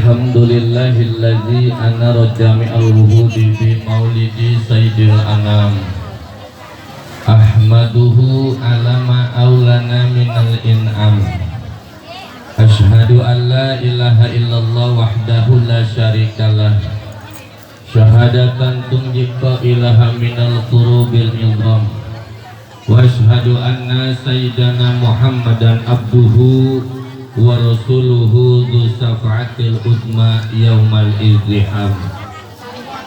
Alhamdulillahilladzi anara jami'al wuhudi bi maulidi sayyidil anam. Ahmaduhu ala ma aulana minal in'am. Ashhadu an la ilaha illallah wahdahu la syarikalah. Syahadatan tunji qailaha minal kurubil idham. Wa ashhadu anna sayyidana Muhammadan abduhu wa rasuluhu dzu safa'atil uzma yaumal izdiham.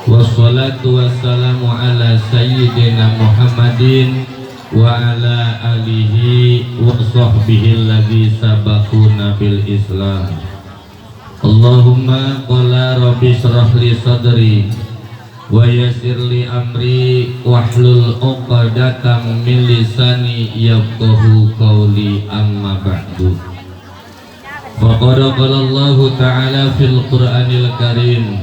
Wassalatu wassalamu ala sayyidina Muhammadin wa ala alihi wa sahbihi alladzi sabaquna bil Islam. Allahumma qala rabbi shrah li sadri wa yassir li amri wahlul 'uqdatam min lisani yafqahu qawli, amma ba'du. Faqad qala Allahu ta'ala fil Qur'anil Karim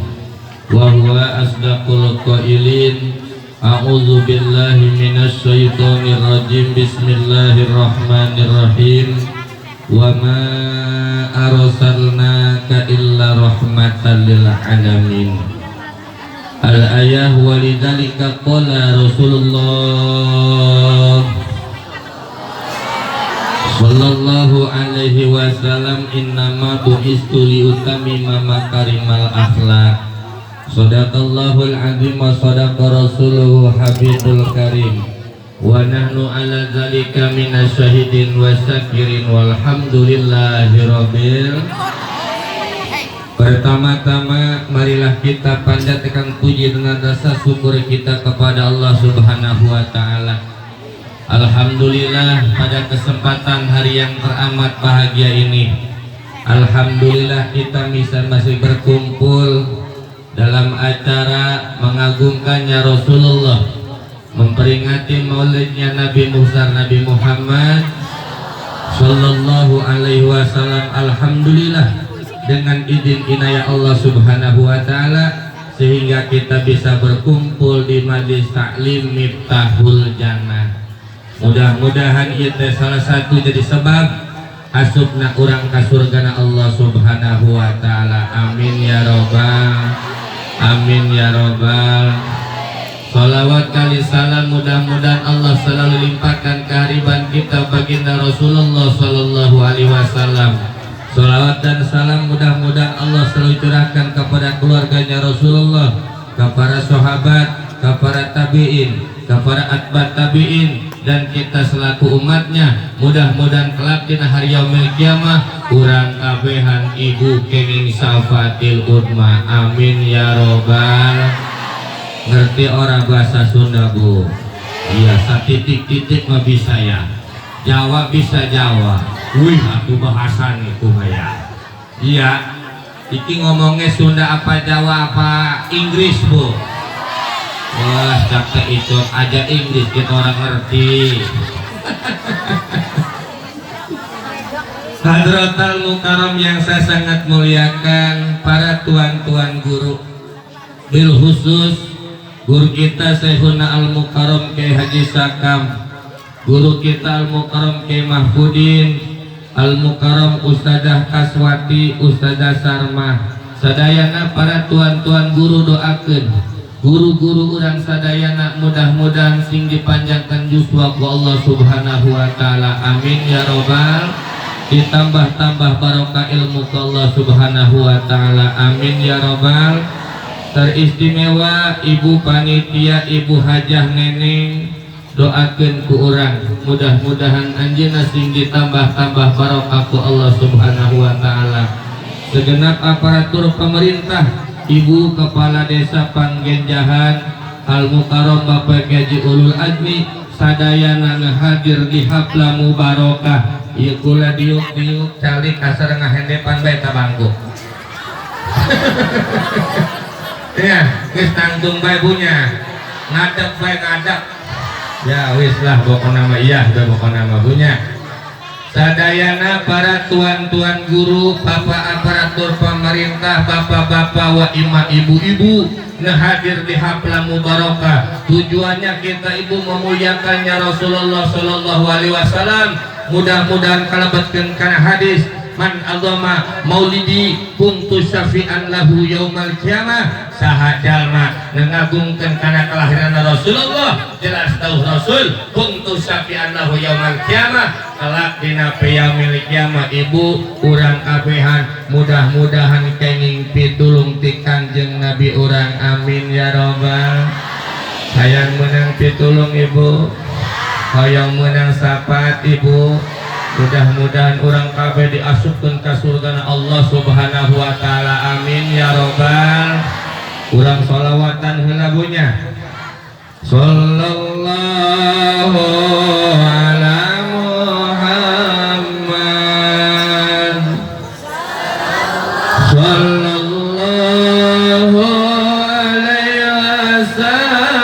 wa huwa asdaqul qailin. A'udzu billahi minasy syaithanir rajim. Bismillahirrahmanirrahim. Wa ma arsalnaka illa rahmatan lil alamin. Al ayah. Walidzalika qala Rasulullah sallallahu alaihi wasallam, innama bu'istu liutammima makarimal akhlak. Sadaqallahul azim wa sadaqa rasuluhu habibul karim. Wa nahnu ala zalika minasyahidin wa syakirin, walhamdulillahi rabbil. Pertama-tama, marilah kita panjatkan puji dan rasa syukur kita kepada Allah Subhanahu wa taala. Alhamdulillah, pada kesempatan hari yang teramat bahagia ini, alhamdulillah kita bisa masih berkumpul dalam acara mengagungkannya Rasulullah, memperingati maulidnya Nabi Musa, Nabi Muhammad Sallallahu Alaihi Wasallam. Alhamdulillah, dengan izin inayah Allah Subhanahu wa taala sehingga kita bisa berkumpul di Majlis Taklim Miftahul Jannah. Mudah-mudahan itu salah satu jadi sebab asupna urang ka surgana Allah Subhanahu wa taala. Amin ya robbal, amin ya robbal. Salawat kali salam mudah-mudahan Allah selalu limpahkan kehariban kita baginda Rasulullah Sallallahu Alaihi Wasallam. Salawat dan salam mudah-mudahan Allah selalu curahkan kepada keluarganya Rasulullah, kepada sahabat, kepada tabiin, kepada atba tabiin, dan kita selaku umatnya. Mudah-mudahan kelak dina hari yaumil kiamah urang kabehan ibu kenging syafatil udma. Amin ya robbal. Ngerti orang bahasa Sunda, Bu? Iya, satitik-titik mah bisa ya. Jawa bisa Jawa. Wih, aku bahasa nih ya. Iya, iki ngomongnya Sunda apa Jawa apa Inggris, Bu? Wah, cakep itu aja Inggris kita orang ngerti. Hadratal Mukarram yang saya sangat muliakan, para tuan-tuan guru, bil khusus guru kita Syekhuna Al Mukarram Kiai Haji Sakam, guru kita Al Mukarram Kiai Mahfudin, Al Mukarram Ustazah Kaswati, Ustazah Sarmah, sadayana para tuan-tuan guru, doakeun guru-guru urang sadayana mudah-mudahan sing dipanjangkan yuswa ku Allah Subhanahu wa taala. Amin ya robbal. Ditambah-tambah barokah ilmu ku Allah Subhanahu wa taala. Amin ya robbal. Teristimewa Ibu Panitia, Ibu Hajah Neneng, doakeun ku urang mudah-mudahan anjeunna sing ditambah-tambah barokah ku Allah Subhanahu wa taala. Segenap aparatur pemerintah, Ibu Kepala Desa Panggenjahan Al Mukarram Bapak Haji Ulul Azmi, sadayana hadir di hafla mubarokah ieu, kula diuk-diuk calik kasar ngahendepan bae ka bangku. Ya, geus tangtung bae punya. Ngadep bae ngadep. Ya wis lah pokokna mah, iya udah pokokna mah punya. Sadayana para tuan-tuan guru, bapak aparatur pemerintah, bapak-bapak wa ima ibu-ibu nah hadir di hafla mubarakah. Tujuannya kita, Ibu, memuliakannya Rasulullah Sallallahu Alaihi Wasallam. Mudah-mudahan kalebetkeun kana hadis. man azama maulidi kuntu syafi'an lahu yaumal qiyamah. Saha jalma ngagungkeun kana kelahiran Rasulullah, jelas tahu Rasul kuntu syafi'an lahu yaumal qiyamah. Kelak dina yaumil qiyamah ibu urang kabehan mudah-mudahan kenging pitulung ti Kangjeng Nabi urang, amin ya robbal. Hayang menang pitulung ibu, hayang menang syafaat ibu, mudah-mudahan urang kabeh diasupkeun ka surgana Allah Subhanahu wa taala, amin ya robbal. Urang sholawatan heula bunya. Sallallahu ala Muhammad, sallallahu alaihi wasallam,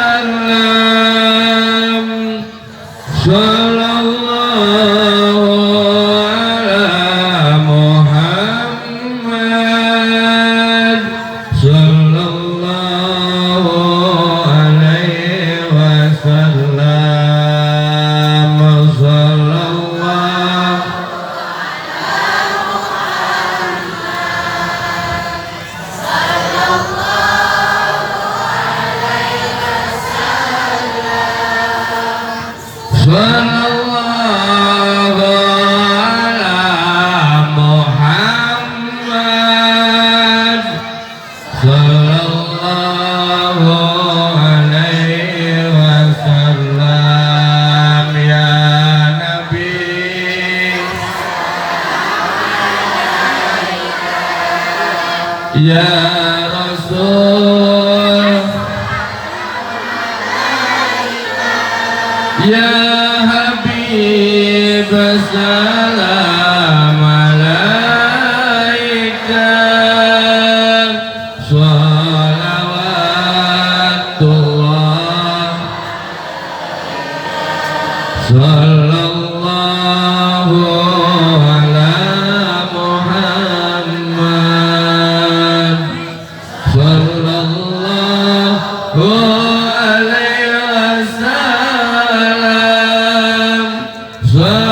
sallallahu ala Muhammad, sallallahu alaihi wasallam, sallallahu sallallahu ala Muhammad, sallallahu alaihi wasallam. Ya Nabi, ya Rasul, ya Habib, salam alaika, salawatullah, sallallahu ala Muhammad, sallallahu alaihi wasallam, sallallahu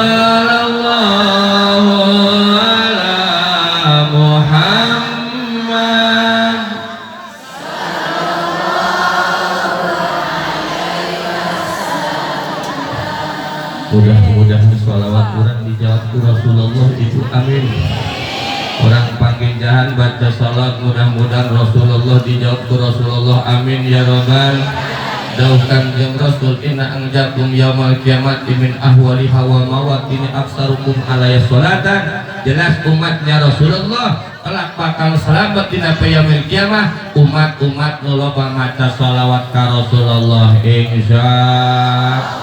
ala Muhammad. Mudah-mudahan sholawat urang dijawab ku Rasulullah itu, amin. Orang panggenjahan baca salat mudah-mudahan Rasulullah dijawab ku Rasulullah, amin ya robbal. Dawuh Kangjeng Rasul, inna anjakum yaumal kiamat min ahwali hawa mawatini aksarukum alaihi sholatan. Jelas umatnya Rasulullah kelak bakal selamat dina yaumil kiamah, umat-umat nu loba maca sholawat ka Rasulullah, insyaallah.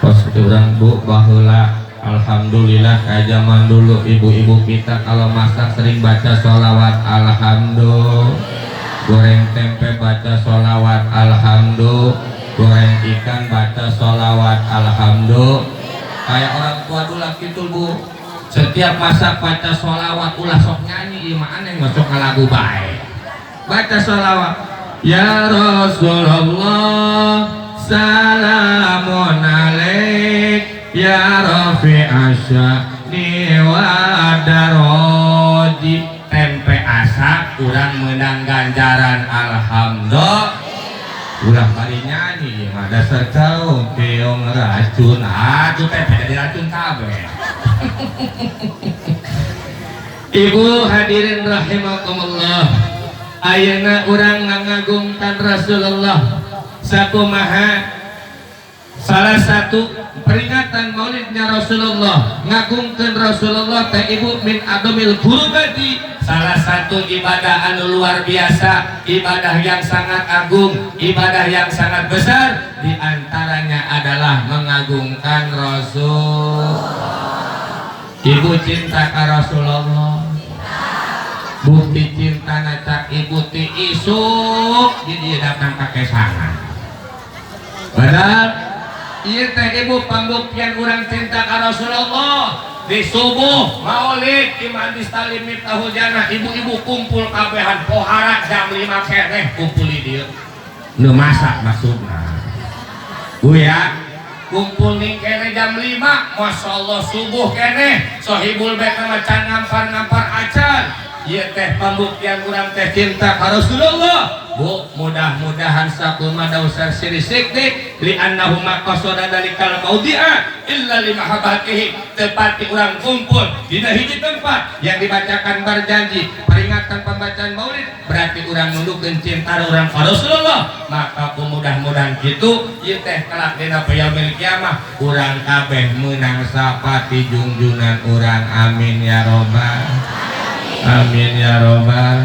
Pas urang bu baheula, alhamdulillah kayak zaman dulu ibu-ibu kita kalau masak sering baca sholawat, alhamdulillah. Goreng tempe baca sholawat, alhamdulillah. Goreng ikan baca sholawat, alhamdulillah. Kayak orang tua dulu gitu bu, setiap masak baca sholawat, ulah sok nyanyi ieu mah aneh, nggak sok ngalagu bae, baca sholawat. Ya Rasulullah salamun alaik, ya Rafi asyani wa daroji. Tempe asap urang menang ganjaran, alhamdulillah. Ulah bari nyanyi mah dasar kaum keong racun, aduh tempe jadi racun kabeh. Ibu hadirin rahimakumullah, ayeuna urang ngagungkan Rasulullah sakumaha. Salah satu peringatan maulidnya Rasulullah, ngagungkeun Rasulullah teh ibu min adomil qurbati, salah satu ibadah anu luar biasa, ibadah yang sangat agung, ibadah yang sangat besar, diantaranya adalah mengagungkan Rasul. Ibu cinta ka Rasulullah, bukti cinta cak ibu ti isuk di dia datang ka kesangan. Padahal ieu teh ibu pambuktian urang cinta ka Rasulullah. Di subuh maulid di Majlis Taklim Miftahul Jannah, ibu-ibu kumpul kabehan pohara jam 5 keneh kumpul di dieu. Nu masak maksudna. Bu ya. Kumpul ning kene jam 5, Masya Allah, subuh kene. Sohibul bait mah can ngampar-ngampar acan. Ieu teh pembuktian urang teh cinta ka Rasulullah. Bu, mudah-mudahan sakumaha dausar siri sikdik li annahu ma qasada dalikal maudi'a illa li mahabbatihi. Tepati urang kumpul dina hiji tempat yang dibacakan berjanji peringatan pembacaan maulid, berarti urang nundukeun cinta urang ka Rasulullah. Maka ku mudah-mudahan kitu ieu teh kelak dina yaumil kiamah urang kabeh meunang sapati junjunan urang. Amin ya robbal amin ya robbal.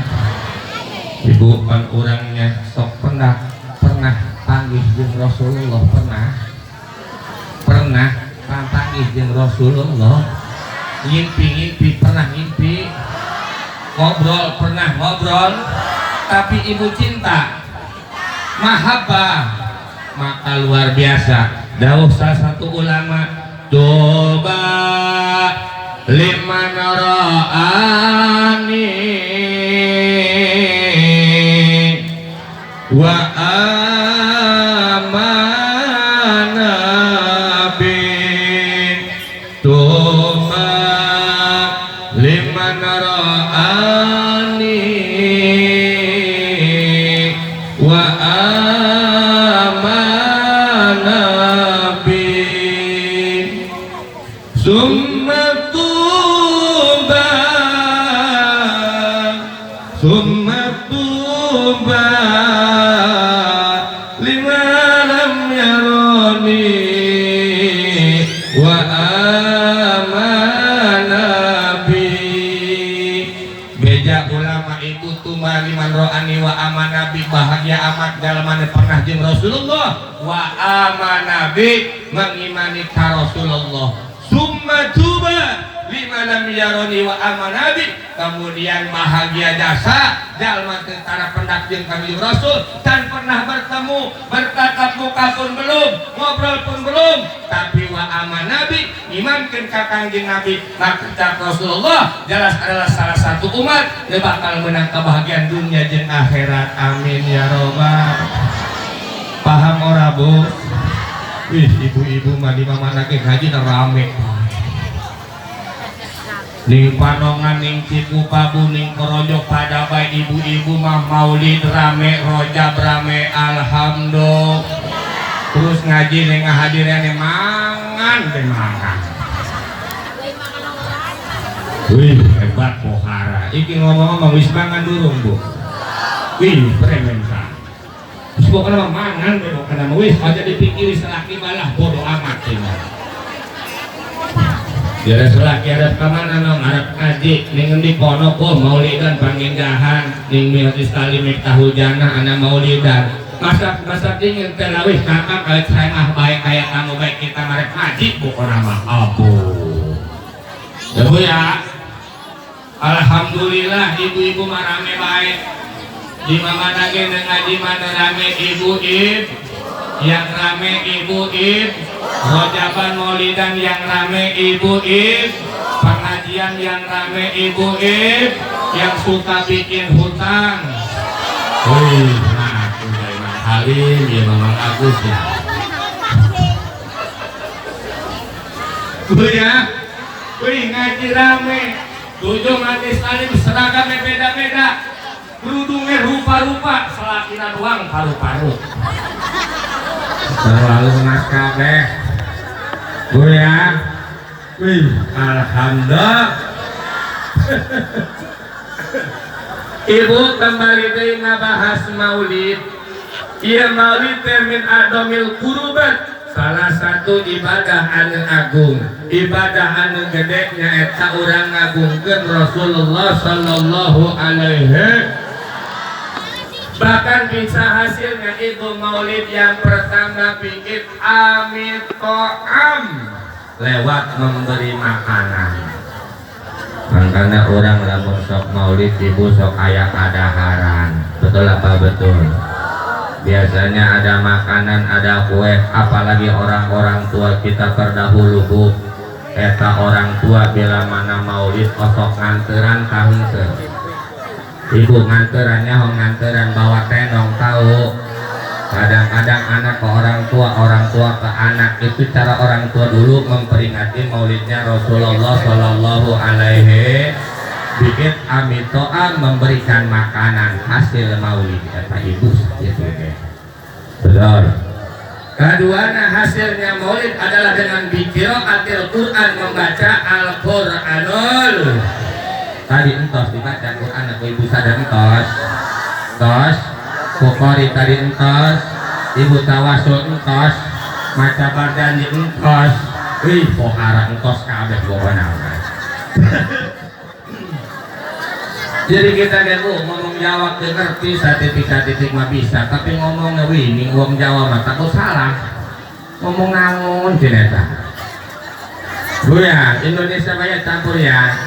Ibu, pan orangnya sok pernah pernah panggih jeung Rasulullah, pernah pernah panggih jeung Rasulullah, ngimpi-ngimpi, pernah ngimpi, ngobrol, pernah ngobrol, tapi ibu cinta mahabbah maka luar biasa. Dawuh salah satu ulama, coba liman ra'ani wa amana bi, tuma liman ra'ani wa amana bi, summa tuba, summa tuba lima lam yarani wa amana bi. Beja ulama itu tuma liman ro'ani wa amana bi, bahagia amat dalam mana pernah jeung Rasulullah, wa amana bi, mengimani ka Rasulullah, summa tuba lima lam yaroni wa amana bi, kemudian bahagia jasa jalma tentara pendak jeung kami Rasul dan pernah bertemu, bertatap muka pun belum, ngobrol pun belum, tapi wa amana bi, imankeun ka Kangjeng Nabi, maka cak Rasulullah jelas adalah salah satu umat dia bakal menang kebahagiaan dunia jeung akhirat. Amin ya robbal. Paham ora, Bu? Wih, ibu-ibu mah di mana ke ngaji rame, ning Panongan, ning Cikupa, ning Korojo pada baik ibu-ibu mah maulid rame, rojab rame, alhamdulillah. Terus ngaji ning ngahadiran mangan deh mangan. Wih, hebat pohara iki. Ngomong-ngomong, wis mangan durung, Bu? Wih, premen sa. Wis pokoknya mah mangan deh, pokoknya mah wis aja dipikiri selaki malah bodo amat sih. Jadi selaki arep kemana nong? Arep ngaji ning endi kono kok maulidan pangindahan ning Majlis Taklim Miftahul Jannah ana maulidan. Masak masak dingin terawih kakak kali saya mah baik kayak kamu baik kita marek ngaji pokoknya mah abu. Ya, Bu, ya. Alhamdulillah ibu-ibu mah rame baik. Di mana ge ngaji mana rame ibu ib, yang rame ibu ib, rojaban maulidan yang rame ibu ib, pengajian yang rame ibu ib, yang suka bikin hutang. Wih, nah aku dari Mang Halim ya, Mamang Agus ya. Bu ya, wih, ngaji rame, tujuh ngaji salim seragamnya beda-beda, kerudungnya rupa-rupa, selakina doang paru-paru. Terlalu mas kabeh. Bu ya, wih, alhamdulillah. Ibu kembali deui ngabahas maulid. Iya, maulid teh min adomil kurubat, salah satu ibadah anu agung, ibadah anu gede nyaeta urang ngagungkeun Rasulullah sallallahu alaihi. Bahkan bisa hasilnya itu maulid yang pertama bikin amit to'am lewat memberi makanan. Makanya orang lamun sok maulid, ibu, sok aya kadaharan. Betul apa betul? Biasanya ada makanan, ada kue, apalagi orang-orang tua kita terdahulu, Bu. Eta orang tua bila mana maulid osok nganteran tahun se. Ibu nganterannya hong nganteran bawa tenong tahu. Kadang-kadang anak ke orang tua, orang tua ke anak. Itu cara orang tua dulu memperingati maulidnya Rasulullah Shallallahu Alaihi. Bikin amitoa, memberikan makanan hasil maulid kata ibu gitu ya. Betul. Kedua, hasilnya maulid adalah dengan biqiraatil Quran, membaca Al-Quranul. Tadi entos dibaca Quran aku, ibu sadar entos. Entos. Pokori tadi entos. Ibu tawasul entos. Maca barzanji entos. Wih, pohara entos kabeh pokona. Jadi kita deh, Bu, ngomong Jawa teu ngerti satitik-satitik mah bisa, tapi ngomongnya wih, ning wong Jawa mah takut salah. Ngomong naon cenah eta. Bu ya, Indonesia banyak campur ya.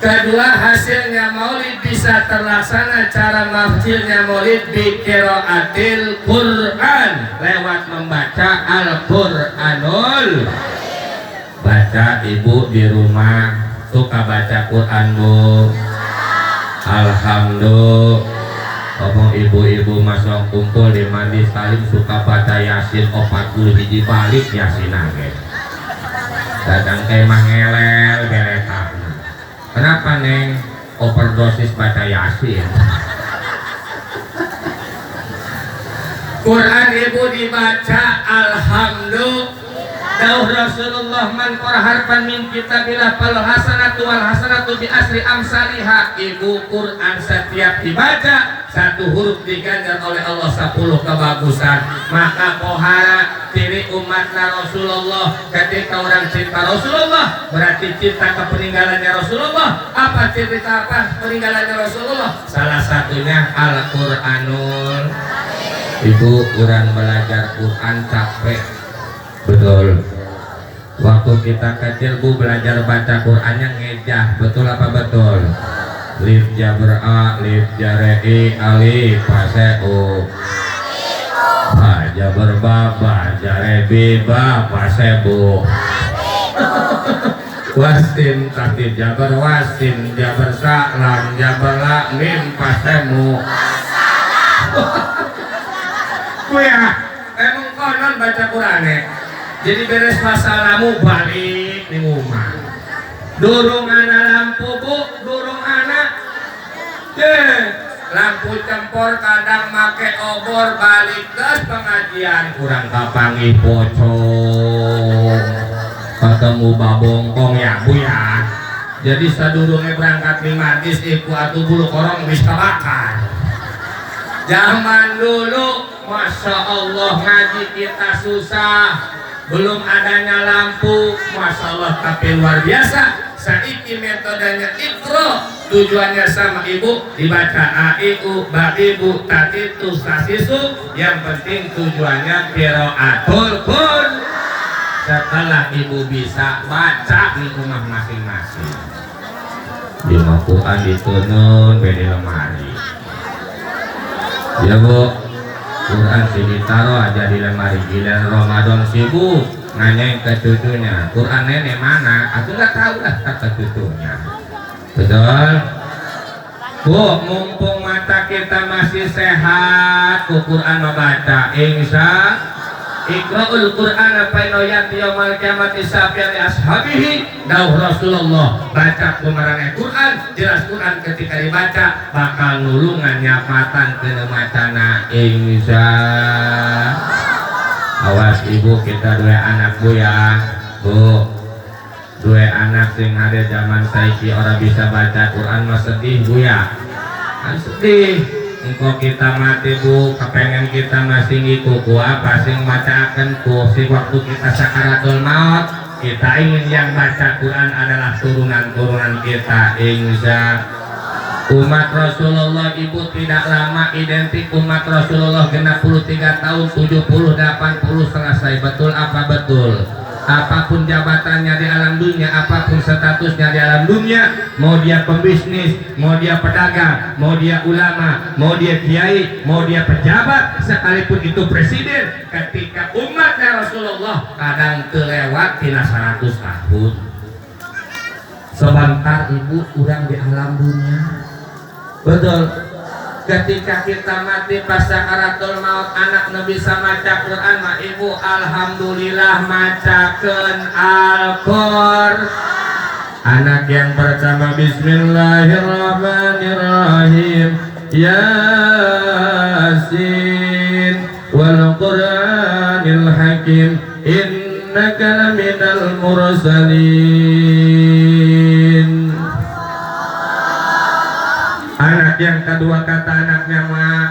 Kedua, hasilnya maulid bisa terlaksana cara mafcilnya maulid biqiraatil Quran, lewat membaca Al-Quranul. Baca ibu di rumah suka baca Quran, Bu? Alhamdulillah. Ngomong ibu-ibu masuk kumpul di mandi salim suka baca Yasin 41 balik Yasin ge. Kadang kayak ngelel beletah. Kenapa, Neng? Overdosis baca Yasin. Quran ibu dibaca, alhamdulillah. Dauh Rasulullah, man qara harfan min kitabillah fal hasanatu wal hasanatu bi asri amsaliha. Ibu, Quran setiap dibaca satu huruf diganjar oleh Allah 10 kebagusan. Maka pohara ciri umatna Rasulullah, ketika orang cinta Rasulullah berarti cinta ke peninggalannya Rasulullah. Apa cerita apa peninggalannya Rasulullah? Salah satunya Al-Quranul. Ibu, orang belajar Quran capek, betul? Waktu kita kecil, Bu, belajar baca Qurannya ngejah, betul apa betul? Lif jaber a, lif jare i, alif pase u, ba jaber ba, ba jare bi, ba pase bu, wasin tasdid jaber wasin jaber sa, lam jaber la, mim pase mu. Bu ya, emang konon baca Qur'ane. Jadi beres masalahmu balik ning omah. Durung ana lampu, Bu, durung ana. Deh, lampu cempor kadang make obor, balik ke pengajian kurang kapanggih pocong. Ketemu babongkong ya, Bu ya. Jadi sadurunge berangkat ning majlis iku atuh bulu korong wis kebakar. Zaman dulu, Masya Allah, ngaji kita susah, belum adanya lampu, Masya Allah, tapi luar biasa. Saiki metodenya ikro, tujuannya sama ibu, dibaca a i u ba ibu tatitu sasisu, yang penting tujuannya qiraatul Qur'an. Setelah ibu bisa baca di rumah masing-masing, di Quran ditunun di lemari ya, Bu. Quran sih ditaruh aja di lemari, giliran Ramadan sibuk nanyain ke cucunya, "Quran nenek mana?" "Aku nggak tahu lah," kata cucunya. Betul, Bu? Mumpung mata kita masih sehat, ku Quran membaca insya. Iqra'ul Qur'ana fa innahu ya'ti yaumal qiyamati syafi'an li ashabihi. Dawuh Rasulullah, baca kumarane Quran, jelas Quran ketika dibaca bakal nulungan nyapatan kena macana insya. Awas ibu, kita dua anak, Bu ya, Bu, dua anak sing ada zaman saiki orang bisa baca Quran mah sedih, Bu ya. Kan sedih. Engko kita mati, Bu, kepengen kita masih ngikuku apa sing macakan ku sing waktu kita sakaratul maut, kita ingin yang baca Quran adalah turunan-turunan kita insya. Umat Rasulullah, ibu, tidak lama identik umat Rasulullah 63 tahun, 70, 80 selesai. Betul apa betul? Apapun jabatannya di alam dunia, apapun statusnya di alam dunia, mau dia pembisnis, mau dia pedagang, mau dia ulama, mau dia kiai, mau dia pejabat, sekalipun itu presiden, ketika umatnya Rasulullah kadang terlewat tina 100 tahun. Sebentar ibu kurang di alam dunia. Betul. Ketika kita mati pas sakaratul maut, anak nu bisa maca Quran mah, ibu, alhamdulillah macakeun Al-Qur'an. Anak yang pertama, bismillahirrahmanirrahim, Yasin wal Qur'anil Hakim, innaka laminal mursalin. Anak yang kedua, kata anaknya, "Mak,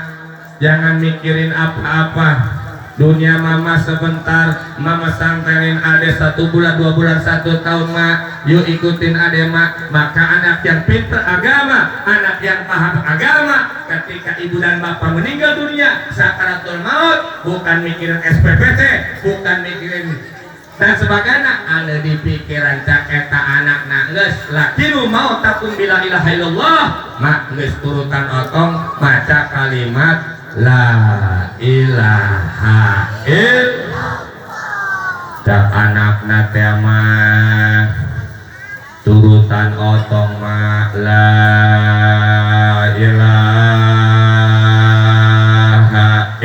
jangan mikirin apa-apa. Dunia mama sebentar. Mama santenin ade satu bulan, 2 bulan, satu tahun, mak. Yuk, ikutin ade, mak." Maka anak yang pinter agama, anak yang paham agama, ketika ibu dan bapak meninggal dunia, sakaratul maut, bukan mikirin SPPT, bukan mikirin dan sebagainya, ada di pikiran cak eta anak nak geus laqinu mautakum bila ilaha illallah. Mak, geus turutan otong maca kalimat la ilaha illallah. Cak anak teh mah, turutan otong mah, la ilaha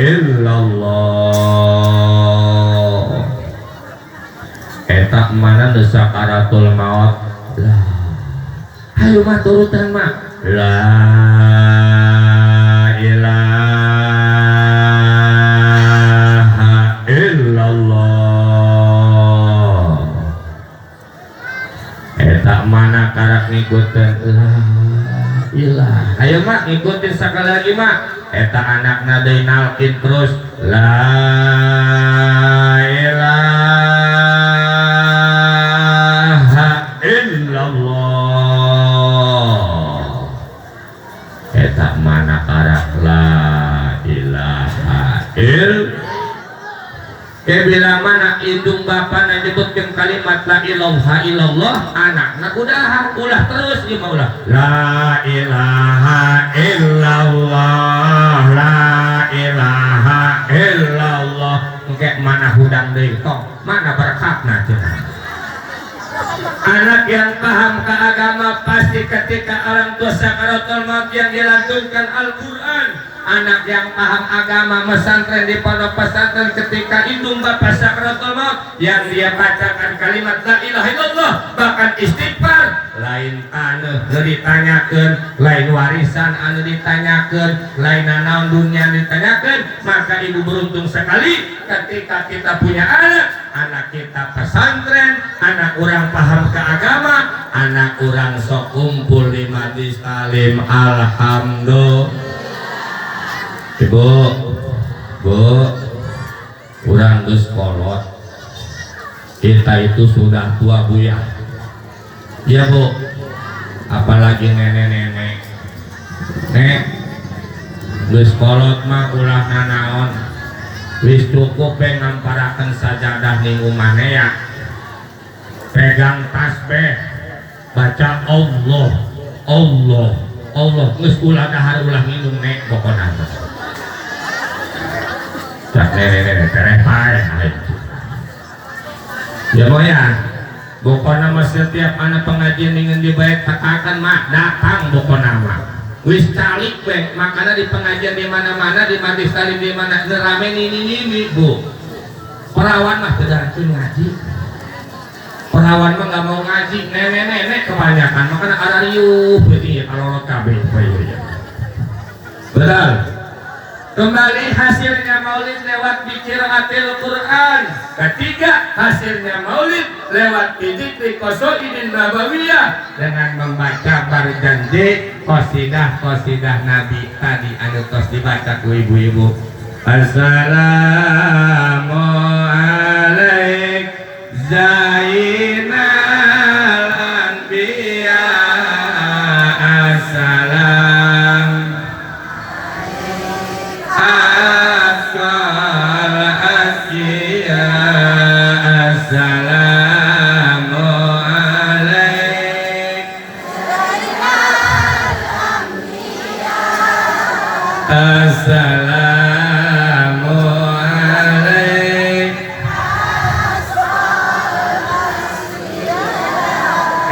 illallah. Eta mana nu sakaratul maut lah, ayo mah turutan mah, la ilaha illallah. Eta mana karak ngikutin la ilah, ayo mak ngikutin sekali lagi mak. Eta anak deui nalkin terus la ilaha illallah. Eta mana karak la ilaha il. Bila mana indung bapak nyebutkeun kalimat la ilaha illallah, anakna udah ulah terus ieu mah, ulah la ilaha illallah, la ilaha illallah. Engke mana hudang deui, tong mana berkatna cenah. Anak yang paham ke agama pasti ketika orang tua sakaratul maut yang dilantunkan Al-Quran. Anak yang paham agama, pesantren di pondok pesantren, ketika indung bapak sakaratul maut yang dia bacakan kalimat la ilaha illallah, bahkan istighfar, lain tanah nu ditanyakan, lain warisan anu ditanyakan, lain naon dunia ditanyakan. Maka ibu beruntung sekali ketika kita punya anak, anak kita pesantren, anak orang paham ke agama, anak orang sok kumpul di majlis talim. Alhamdulillah. Ibu, bu, urang geus kolot. Kita itu sudah tua, bu, ya. Iya, bu. Apalagi nenek-nenek. Nek, geus kolot mah ulah nanaon. Wis cukup pe ngamparakeun sajadah ning umane ya. Pegang tasbih, baca Allah, Allah, Allah. Geus ulah dahar, ulah minum, nek, pokona mah. Cak nenek-nenek tereh pae. Ya boy ya. Pokona mah setiap anak pengajian ingin dibaik tekakan mak datang pokona mah. Wis calik we, makanya di pengajian di mana-mana, di majlis talim di mana rame ini, bu. Perawan mah tidak ngaji. Perawan mah nggak mau ngaji, nenek-nenek kebanyakan, makanya ada riuh berarti ya kalau kabeh ya. Betul. Kembali, hasilnya maulid lewat biqiraatil Quran. Ketiga, hasilnya maulid lewat bidzikri qasaidin nabawiyah, dengan membaca barzanji qasidah-qasidah Nabi tadi anu tos dibaca ku ibu-ibu. Assalamu alaik Zainal Anbiya, assalam Asal Asyiya, assalamu alaik, assalamu alaik.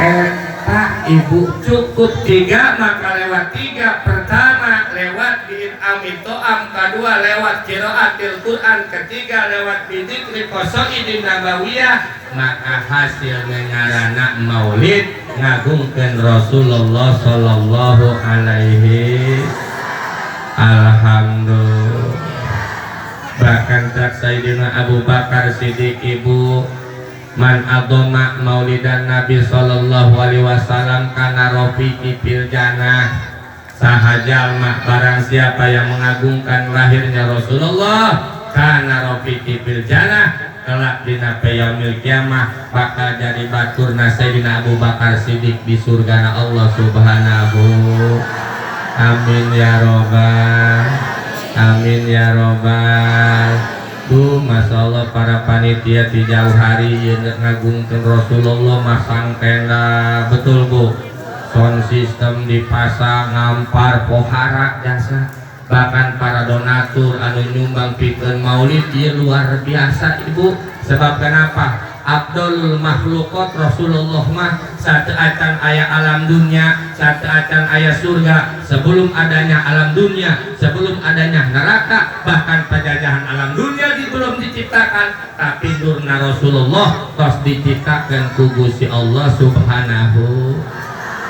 Eta Ibu, cukup tiga, maka lewat tiga. Pertama lewat bi'it'ami to'am, kedua lewat qiraatil Quran, ketiga lewat bidzikri qasaidin nabawiyah. Maka hasil ngarana maulid ngagungkeun Rasulullah sallallahu alaihi. Alhamdulillah. Bahkan cak Sayyidina Abu Bakar Siddiq, Ibu, man adoma maulidan Nabi sallallahu alaihi wasallam kana rofiqi fil jannah. Saha jalma, barang siapa yang mengagungkan lahirnya Rasulullah, kana rofiqi fil jannah, kelak dina yaumil kiamah bakal jadi baturna Sayyidina Abu Bakar Siddiq di surgana Allah Subhanahu. Amin ya robbal, amin ya robbal. Bu, Masya Allah, para panitia di jauh hari ngagungkan Rasulullah, masang tenda, betul Bu, sound system dipasang, ngampar pohara jasa. Bahkan para donatur anu nyumbang pikeun maulid ieu luar biasa, Ibu. Sebab kenapa? Afdolul makhlukot Rasulullah mah sateuacan aya alam dunia, sateuacan aya surga, sebelum adanya alam dunia, sebelum adanya neraka, bahkan penjajahan alam dunia di belum diciptakan, tapi nurna Rasulullah tos diciptakan ku Gusti Allah Subhanahu.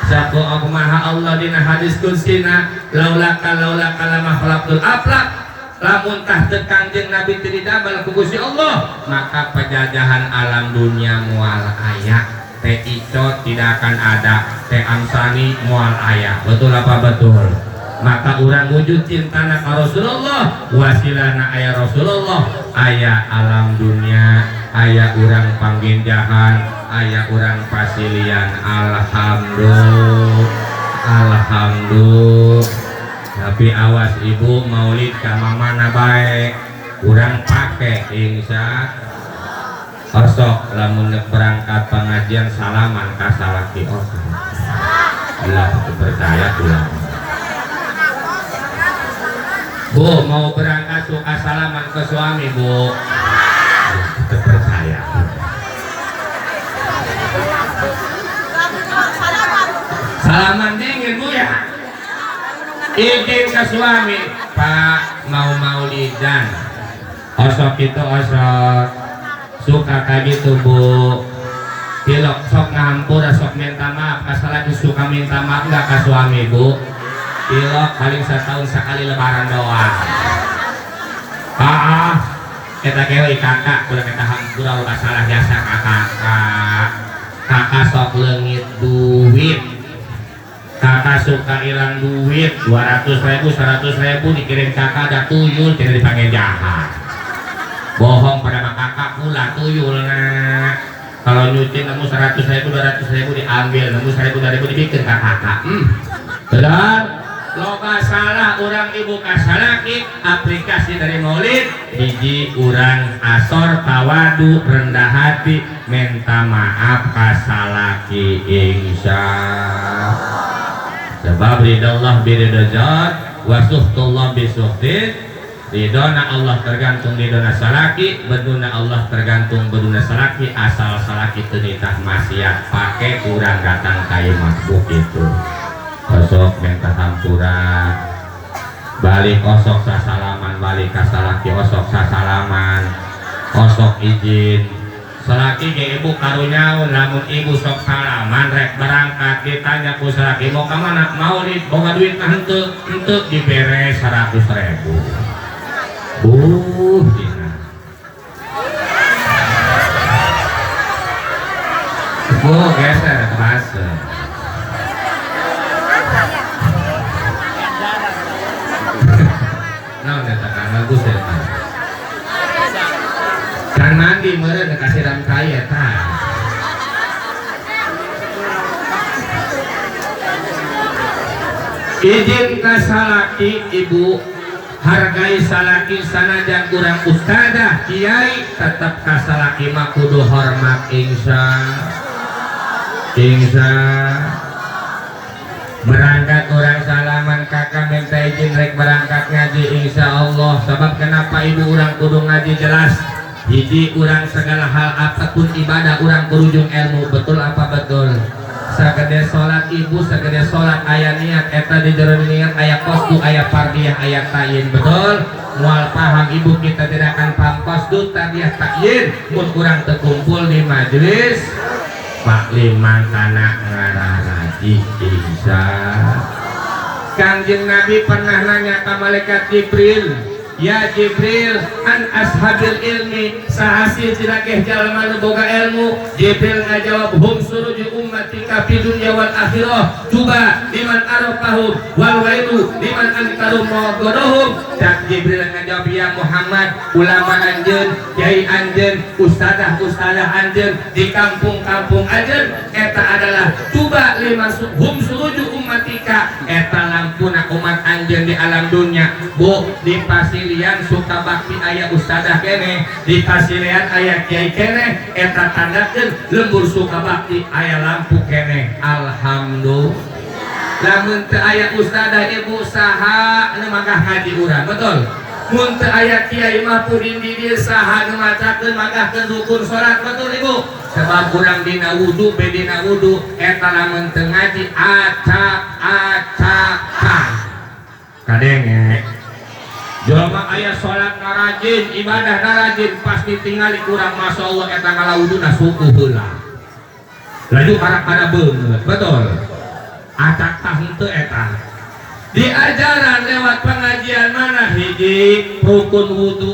Saku maha Allah dina hadis kudsina, laulaka laulaka lama khalaqtul aflak. Lamun tah teu Kangjeng Nabi teu didamel ku Gusti Allah, maka penjajahan alam dunia moal aya, Teh Icot tidak akan ada, Teh Amsani moal aya. Betul apa betul? Maka urang wujud cintana ka Rasulullah, wasilana aya Rasulullah, aya alam dunia, aya urang panggenjahan, aya urang pasilian. Alhamdulillah, alhamdulillah. Tapi awas Ibu, maulid ka mana bae urang pake insya. Osok lamun berangkat pengajian salaman ka salaki, osok lah percaya ulah. Bu, mau berangkat suka salaman ke suami, Bu? Percaya. Salaman dingin, Bu, ya. Izin ke suami, Pak, mau maulidan. Osok itu osok suka kayak gitu, Bu. Tilok sok ngampur, sok minta maaf. Asal lagi suka minta maaf nggak ke suami, Bu? Tilok paling setahun sekali lebaran doang. Ah, kita kewe kakak, udah kita hampura udah salah jasa kakak. Kakak sok leungit duit, kakak suka hilang duit 200 ribu, 100 ribu dikirim kakak, ada tuyul tidak dipanggil jahat, bohong pada mah kakak pula tuyul. Nah, kalau nyuci nemu 100 ribu, 200 ribu diambil, nemu 1.000, 2.000 dibikin ke kakak. Benar. Loba salah urang ibu kasalaki, aplikasi dari maulid hiji, urang asor tawadu, rendah hati, minta maaf kasalaki, insya. Sebab ridallah biridha zat wa suhtullah bisuhtin. Ridona Allah tergantung ridona salaki, beduna Allah tergantung beduna salaki, asal salaki teu nitah maksiat pake kurang datang kayu makbuk itu. Osok minta hampura, balik osok sasalaman, balik ka salaki osok sasalaman, osok izin. Salaki ge ibu karunyaun lamun ibu sok salaman rek berangkat, ditanya ku salaki mau ka mana, maulid, boga duit mah henteu, henteu dibere 100 ribu. Dina. Bu, geser ke bahasa. Naon eta kan bagus eta. Can mandi meureun kasiram kai eta. Izin ka salaki ibu, hargai salaki sanajan kurang ustadzah kiai, tetap ka salaki mah kudu hormat, insya insya. Berangkat orang salaman, kakak minta izin rek berangkat ngaji, insya Allah. Sebab kenapa ibu orang kudu ngaji jelas, hiji, urang segala hal apapun ibadah urang kurujung ilmu. Betul apa betul? Sagede salat ibu, sagede salat aya niat, eta di jero niat aya qasdu, aya fardiyah, aya ta'yin, betul? Moal paham ibu, kita tidak akan paham qasdu, tardiyah, ta'yin mun kurang terkumpul di majelis takliman kana ngararaji insya. Kangjeng Nabi pernah nanya ke malaikat Jibril, "Ya Jibril, an ashabil ilmi, saha sih cenah jalma nu boga ilmu?" Jibril ngajawab, "Hum suruju ummatika fi dunya wal akhirah, tuba liman arafahum wal wailu liman ankaru mawaqadahum." Cak Jibril ngajawab, "Ya Muhammad, ulama anjeun, kiai anjeun, ustadzah ustadzah anjeun di kampung-kampung anjeun eta adalah tuba liman hum suruju ummatika, eta lampuna umat anjeun di alam dunia." Bu, di pasilian Sukabakti aya ustadzah keneh, di pasilian aya kiai keneh, eta tandakeun lembur Sukabakti aya lampu keneh. Alhamdulillah. Lamun teu aya ustadzah, ibu, saha nu magah ngaji urang, betul? Mun teu aya kiai Mahpudin di dieu, saha nu macakeun magahkeun rukun salat, betul, ibu? Sebab urang dina wudu be, dina wudu eta lamun teu ngaji acak acakan. Kadenge jelema aya salat narajin, ibadah narajin, pasti tingali kurang, masya Allah, eta ngalawuduna suku heula laju karak kana beungeut, betul? Acak tah henteu eta diajaran lewat pengajian mana hiji rukun wudu.